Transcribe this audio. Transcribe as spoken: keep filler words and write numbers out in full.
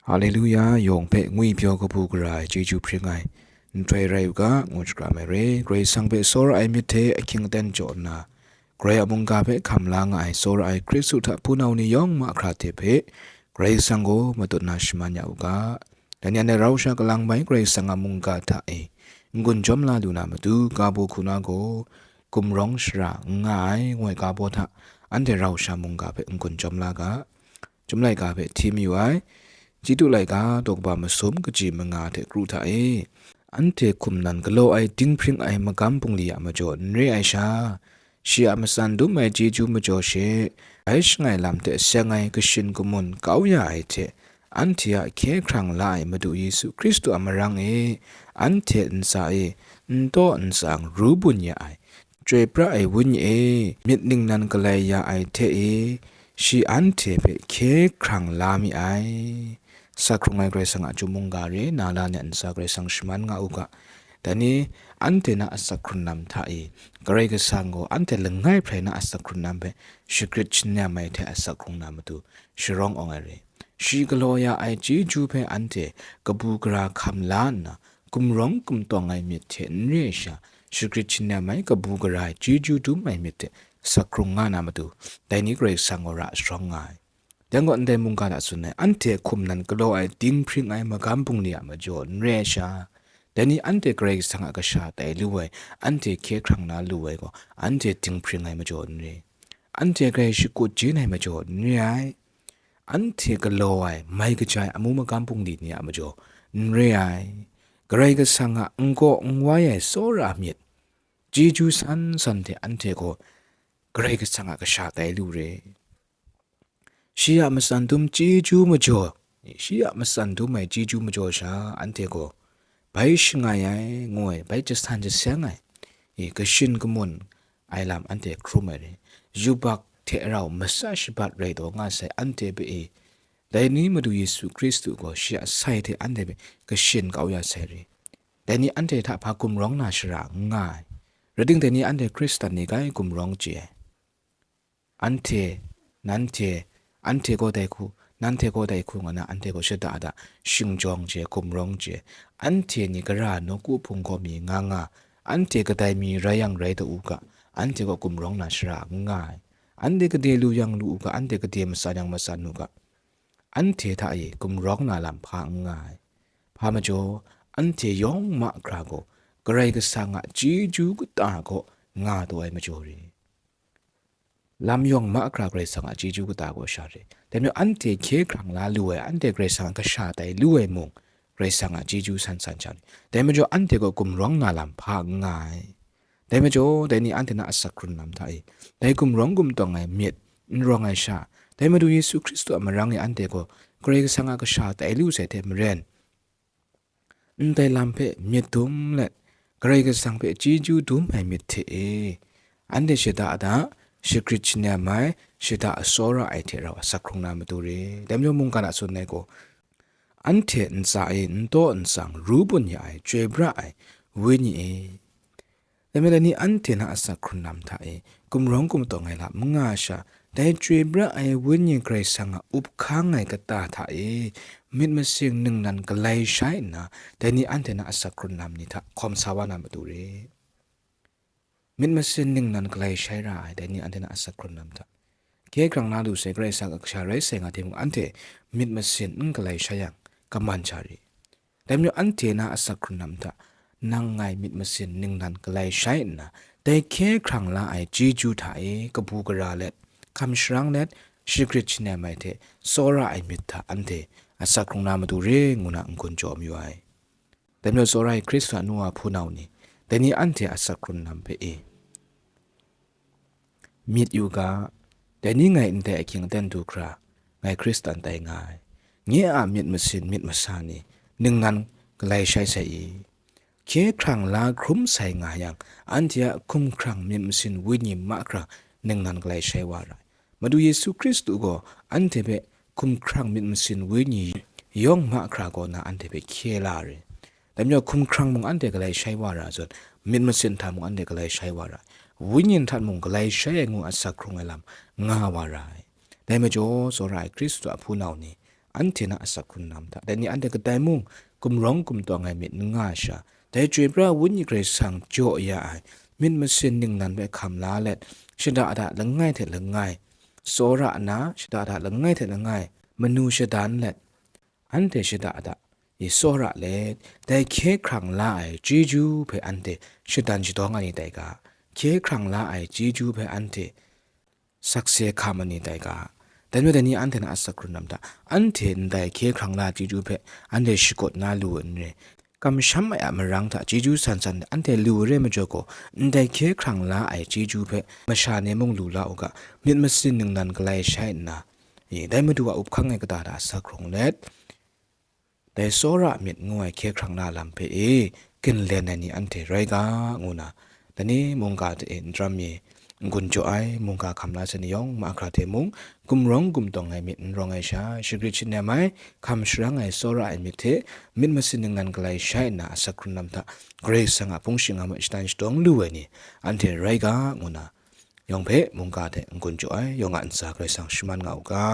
Haleluya, yawng hpe ngwipyaw kabu gara ai chyeju hpring ai nhtoi rai u ga, ngu shakram ai re. Karai Kasang hpe tsawra ai myit hte ahkying aten jaw nna, Karai a mungga hpe hkam la nga ai tsawra ai Hkristu hta hpunau ni yawng mahkra hte hpe Karai Kasang gaw matut na shaman ya u ga. Dai ni anhte rau sha kalang bai Karai Kasang a mungga hta e n-gun jawm la lu na matu, ga baw hku na gaw gumrawng shara n nga ai, ngu ai ga baw hta anhte rau sha mungga hpe n-gun jawm la ga. Chyum laika hpe hti mayu ai, Titu laika daw kaba masum kaji manga hte kru hta e, anhte hkum nan galaw ai dinghpring ai magam bungli a majaw n re ai sha, shi a matsan dum ai chyeju majaw she, bai shangai lam hte seng ai kashin kamun kau ya ai hte, anhte a hkye hkrang la ai Madu Yesu Hkristu a marang e, anhte ntsa e n taw n tsang ru bun ya ai, Chyoi pra ai Wenyi e, myit ningnan galai ya ai hte e, shi anhte hpe hkye hkrang la mi ai. Asak hkrung ai Karai Kasang a chyum mungga re, na la ni a ntsa Karai Kasang shaman nga u ga. Dai ni, anhte na asak hkrun lam hta e, Karai Kasang gaw anhte langai hprai na asak hkrun lam hpe shagrit shanem ai hte asak hkrung na matu sharawng awng ai re. Shi galaw ya ai chyeju hpe anhte kabu gara hkam la nna, gumrawng gumtawng ai myit hte n re ai sha, shagrit shanem ai kabu gara ai chyeju dum ai myit hte asak hkrung nga na matu, dai ni Karai Kasang gaw ra sharawng nga ai. Dai gaw ndai mungga hta tsun ai, anhte hkum nan galaw ai dinghpring ai magam bungli a majaw n re ai sha, dai ni anhte Karai Kasang a kasha tai lu ai, anhte hkye hkrang na lu ai gaw, anhte dinghpring ai majaw n re. Anhte grai shakut jin ai majaw n re ai. Anhte galaw ai, mai kaja ai amu magam bungli ni a majaw n re ai. Karai Kasang a n gaw n wai ai tsawra a myit, chyeju san san hte anhte gaw Karai Kasang a kasha tai lu re. Shi a matsan dum chyeju majaw, shi a matsan dum ai chyeju majaw sha, anhte gaw bai shangai ai, ngu ai, bai jasan jaseng ai, e, kashin kamun ai lam anhte hkrum ai re. Yubak hte rau masa shabat rai taw nga sai anhte hpe e, dai ni Madu Yesu Hkristu gaw shi a sai hte anhte hpe kashin kau ya sai re. Dai ni anhte hta hpa gumrawng na shara n nga ai. Rai ting, dai ni anhte Hkristan ni gai gumrawng chye ai. Anhte, nanhte, anhte gaw dai hku, nanhte gaw dai hku nga na anhte gaw shada da shingjawng chye, gumrawng chye. Anhte ni gara nawku hpung gaw mi nga nga, anhte kadai mi rai yang rai da u ga, anhte gaw gumrawng na shara n nga ai. Anhte gade lu yang lu u ga, anhte gade matsan yang matsan u ga, anhte hta e gumrawng na lam hpa n nga ai. Hpa majaw, anhte yawng mahkra gaw Karai Kasang a chyeju kata gaw nga taw ai majaw re. Lam yawng mahkra Karai Kasang a chyeju kata gaw sha re. Dai majaw anhte hkye hkrang la lu ai, anhte Karai Kasang a kasha tai lu ai mung, Karai Kasang a chyeju san san sha re. Dai majaw anhte gaw gumrawng na lam hpa n nga ai. Dai majaw, dai ni anhte na asak hkrun lam hta e, dai gumrawng gumtawng ai myit n rawng ai sha, dai Madu Yesu Hkristu a marang e anhte gaw Karai Kasang a kasha tai lu sai hte maren, ndai lam hpe myit dum let, Karai Kasang hpe chyeju dum ai myit hte e, anhte shada da, shagrit shanem ai, shada tsawra ai hte rau asak hkrung na matu re. Dai majaw mungkan a tsun ai gaw, anhte ntsa e n taw n tsang ru bun ya ai, chyoi pra ai Wenyi e, dai majaw dai ni anhte na asak hkrun lam hta e, gumrawng gumtawng ai lam n nga sha, dai chyoi pra ai Wenyi Karai Kasang a up hkang ai kata hta e, myit masin ningnan galai shai nna, dai ni anhte na asak hkrun lam ni hta hkawm sa wa na matu re. Myit masin ningnan galai shai ra ai, dai ni anhte na asak hkrun lam hta. Hkye hkrang na lu sai, Karai Kasang a kasha rai sai nga timung, anhte myit masin n galai shai yang, kaman sha re. Dai majaw anhte na asak hkrun lam hta, nang ngai myit masin ningnan galai shai nna, dai hkye hkrang la ai chyeju hta e kabu gara let, hkam sharang let, shagrit shanem ai hte tsawra ai myit hta anhte asak hkrung na matu re, ngu na n-gun jaw mayu ai. Dai majaw tsawra ai Hkristu a nu wa hpunau ni, dai ni anhte asak hkrun lam hpe e, myit yu ga, dai ni ngai ndai ahkying aten du hkra, ngai Hkristan tai nga ai. Nye a myit masin myit masa ni ningnan galai shai sai i? Hkye hkrang la hkrum sai nga yang, anhte a hkumhkrang myit masin Wenyi mahkra ningnan galai shai wa ra ai. Madu Yesu Hkristu gaw anhte hpe hkumhkrang myit masin Wenyi yawng mahkra kaw na anhte hpe hkye la re. Dai majaw hkumhkrang mung anhte galai shai wa ra zawn, myit masin hta mung anhte galai shai wa ra ai. Wenyi hta mung galai shai ai ngu asak hkrung ai lam nga wa ra ai. Dai majaw, tsawra ai Hkristu a hpunau ni, anhte na asak hkrung lam hta, dai ni anhte kadai mung gumrawng gumtawng ai myit n nga ai sha, dai Chyoi Pra Wenyi Karai Kasang jaw ya ai myit masin ningnan hpe hkam la let, shada da langai hte langai tsawra nna, shada da langai hte langai manu shadan let, anhte shada da e tsawra let, dai hkye hkrang la ai chyeju hpe anhte shadan shadawng ai ni tai ga, hkye hkrang la ai chyeju hpe anhte sakse hkam ai ni tai ga. Dai majaw dai ni anhte na asak hkrung lam hta, anhte ndai hkye hkrang la ai chyeju hpe anhte shakut na lu ai n re. Kamsham ai a marang hta chyeju san san anhte lu ai re majaw gaw, ndai hkye hkrang la ai chyeju hpe masha ni mung lu la u ga, myit masin ningnan galai shai nna, e, dai Madu a up hkang ai kata hta asak hkrung let, dai tsawra myit ngu ai hkye hkrang na lam hpe e ginlen ai ni anhte rai ga, ngu na, dai ni mungga hte e n ram mi n-gun jaw ai, mungga hkam la sai ni yawng mahkra hte mung gumrawng gumtawng ai myit n rawng ai sha, shagrit shanem ai, hkam sharang ai tsawra ai myit hte myit masin ningnan galai shai nna asak hkrung lam hta Karai Kasang a hpung shingkang hpe shadan shadawng lu ai ni anhte rai ga, ngu na, yawng hpe mungga hte n-gun jaw ai, yawng a ntsa Karai Kasang shaman nga u ga.